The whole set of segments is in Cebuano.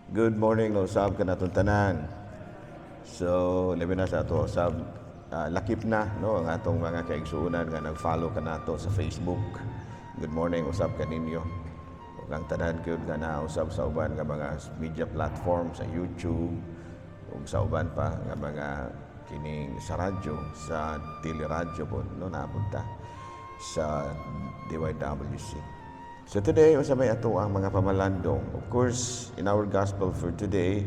Good morning, no, usab kanatong tanan. So, labi na sa ato usab lakip na, no, ang atong mga kaigsuonan nga nag-follow kanato sa Facebook. Good morning usab kaninyo. Ug ang tanan gyud nga nausab sa uban nga mga media platform sa YouTube ug sa uban pa nga mga kining sa radyo, sa teleradyo po, no, napunta sa DYWC. So today, unsa may ato ang mga pamalandong? Of course, in our gospel for today,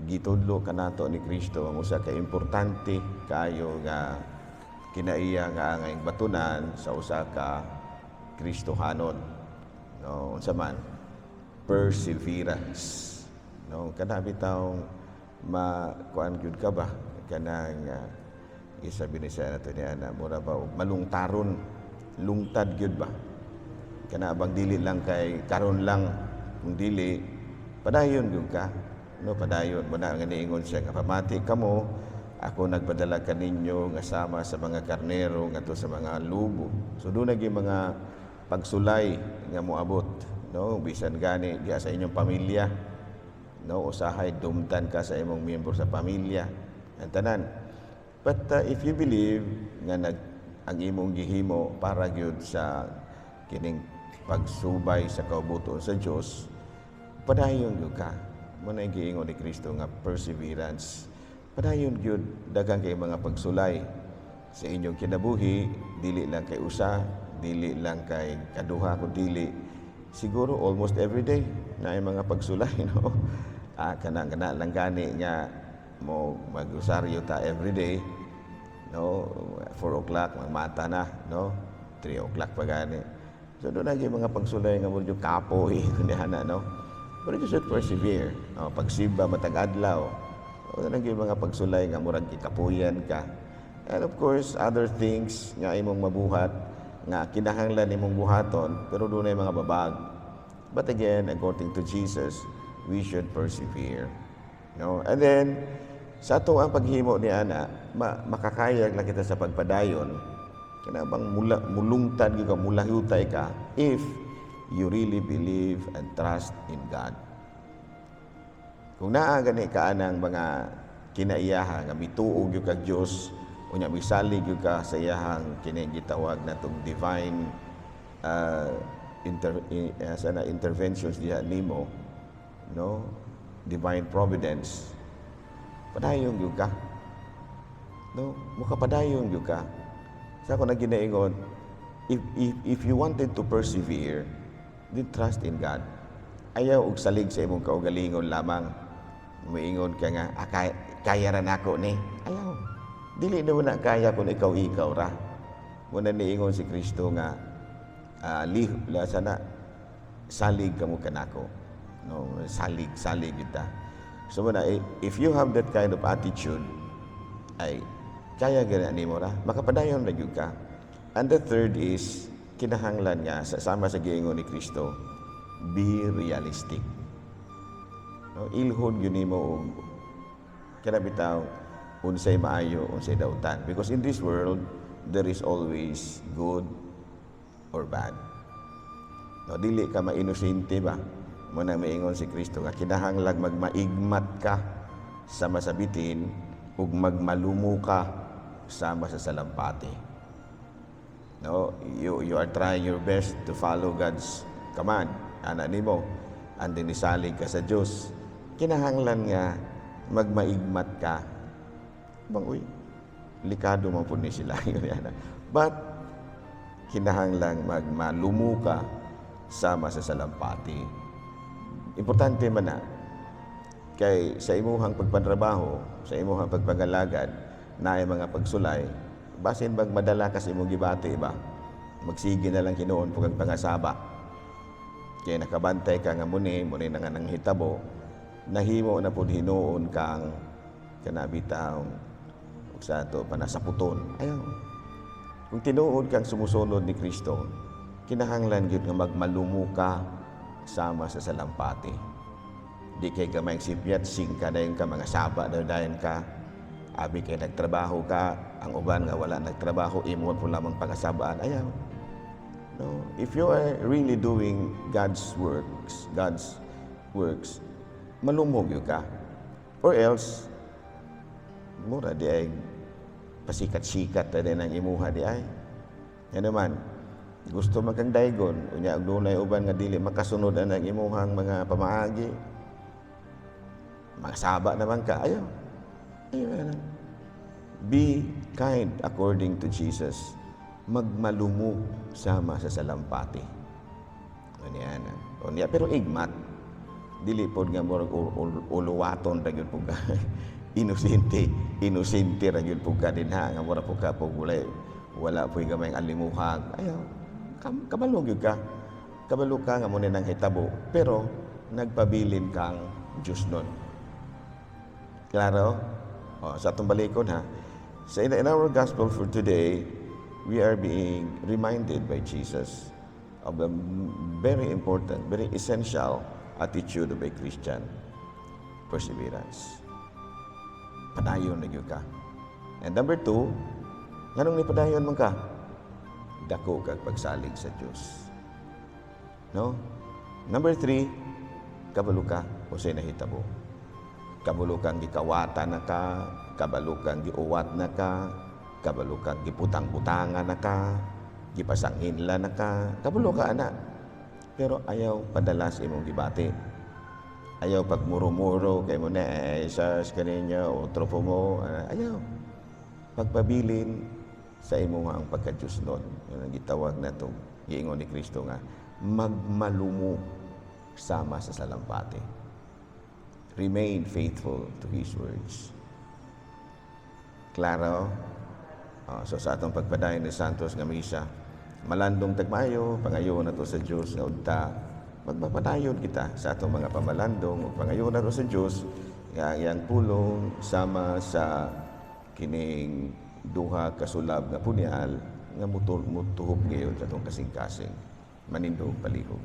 gitudlo kanato ni Kristo ang usa ka importante kaayo nga kinaiya nga angayng batunan sa usa ka Kristohanon. No, unsa man? Perseverance. No, kana bitaw ma kuan gyud ka ba, kanang isa binisaya nato niya na mura ba og malungtaron, lungtad gyud ba, kana bang dili lang kay karon lang, kung dili padayon gyud ka, no? Padayon mo na nga niingon siya nga, "Pamati kamo, ako nagpadala kaninyo nga sama sa mga karnero ngadto sa mga lubo." So doon nagi mga pagsulay nga moabot, no, bisan gani diha sa inyong pamilya, no, usahay dumtan ka sa imong miyembro sa pamilya, ang tanan. But if you believe nga nag ang imong gihimo para gyud sa kining pagsubay sa kaubuton sa Dios, padayon gyud ka. Mo na giingon ni Kristo nga perseverance. Padayon gyud, daghan kay mga pagsulay sa inyong kinabuhi, dili lang kay usa, dili lang kay kaduha, kun dili siguro almost every day na ay mga pagsulay, no? Kana kana lang gani nga mo magrosaryo ta every day, no, 4 o'clock magmata na, no, 3 o'clock pa gani. So doon lagi mga pagsulay nga mo kapoy kundi, no? Pero you should persevere. Oh, pagsimba matag adlaw. O lagi mga pagsulay nga murag kikapuyan ka. And of course, other things nga imong mabuhat nga kinahanglan nimong buhaton, pero dunay mga babag. But again, according to Jesus, we should persevere. No? And then, sa ato ang paghimo ni ana, makakayag lang kita sa pagpadayon. Kana bang mula, mulungtad gyud ka, mulahutay ka if you really believe and trust in God. Kung naa gani ka anang mga kinaiyaha nga mituo gyud kag Dios, unya misalig gyud ka sa iyahang kini gitawag natong divine sana interventions diha nimo, no, divine providence, padayon gyud ka, no, mukapadayon gyud ka. Sa ako na ginaingon, if you wanted to persevere, then trust in God. Ayaw og salig sa imong kaugalingon lamang. Muingon ka nga, "Ah, kaya ra nako ni." Ayaw. Dili na mo na kaya kung ikaw-ikaw ra. Muna niingon si Kristo nga, la, sana, salig ka mo kanako. No, salig, salig kita. So muna, if you have that kind of attitude, ay kaya gani nimo ra, makapadayon ra gyud ka. And the third is, kinahanglan nga, sama sa giingon ni Kristo, be realistic. No, ilhon gyud nimo og kana bitaw unsay maayo, unsay dautan. Because in this world, there is always good or bad. No, dili ka mainosente ba? Mo na maingon si Kristo nga kinahanglan magmaigmat ka sama sa bitin ug magmalumo ka sama sa salampati. No, you are trying your best to follow God's command. Ana nimo, and then isalig ka sa Dios. Kinahanglan nga magmaigmat ka. Bang uy, likado man pud ni sila. But kinahanglan magmalumo ka sama sa salampati. Importante man na kay sa imuhang pagpantrabaho, sa imuhang pagpangalagad, naay mga pagsulay, basin bag madala ka sa imong gibati ba? Magsige na lang hinuon pug ang pangasaba. Kay nakabantay ka nga muni, muni na nga nang hitabo, nahimo na pud hinuon kang kana bitaw ug sa ato panasaputon. Ayaw. Kung tinuod kang sumusunod ni Kristo, kinahanglan gyud nga magmalumo ka sama sa salampati. Di kay gamay sipyat, singka dayon ka, mga saba dayon ka. Abi kay nagtrabaho ka, ang uban nga wala nagtrabaho, imo po lamang pangasabaan. Ayaw. No, if you are really doing God's works, Malumog gyud ka. Or else, mura diay pasikat-sikat na din ang imuha diay. Yan naman, gusto man kang daygon, unya og dunay uban nga dili makasunod ang imuhang mga pamaagi, magsaba naman ka, ayaw. Ayaw na. Be kind according to Jesus. Magmalumo sama sa salampati. Ano yan? O niya, pero igmat. Dili pod nga murag uluwaton ra gyud pud ka. Inosente, inosente ra gyud pud ka dinha nga mura pud ka pug wala puy gamay alimuhag. Ayaw. Kabalo gyud ka. Kabalo ka nga mo nang hitabo, pero nagpabilin kang Diyos nun. Klaro? O, sa atong balikon ha. So in our gospel for today, we are being reminded by Jesus of the very important, very essential attitude of a Christian: Perseverance. Padayon na gyud ka. And number two, nganong ni padayon man ka? Dako kag pagsalig sa Dios. No? Number three, kabalo ka unsay nahitabo. Kabalo kang gikawata na ka, kabalo kang giuwat na ka, kabalo kang gibutang-butangan na ka, gipasanghinla na ka, kabalo ka ana. Pero ayaw padala sa imong gibati. Ayaw pagmuro-muro kay mo na eh, sa kaninyo, otro po mo, ayaw. Pagpabilin sa imong ang pagka-Diyos nun. Yun ang gitawag na ito, giingon ni Kristo nga, magmalumo sama sa salampati. Remain faithful to His words. Klaro? So sa atong pagpadayon ni Santos nga misa, malandong tagmayo, pangayo na to sa Dios nga unta magpapadayon kita sa atong mga pamalandong ug pangayo na to sa Dios nga ang iyang pulong sama sa kining duha ka sulab nga punyal nga mutuhob ngayon sa atong kasing-kasing manindog palihog.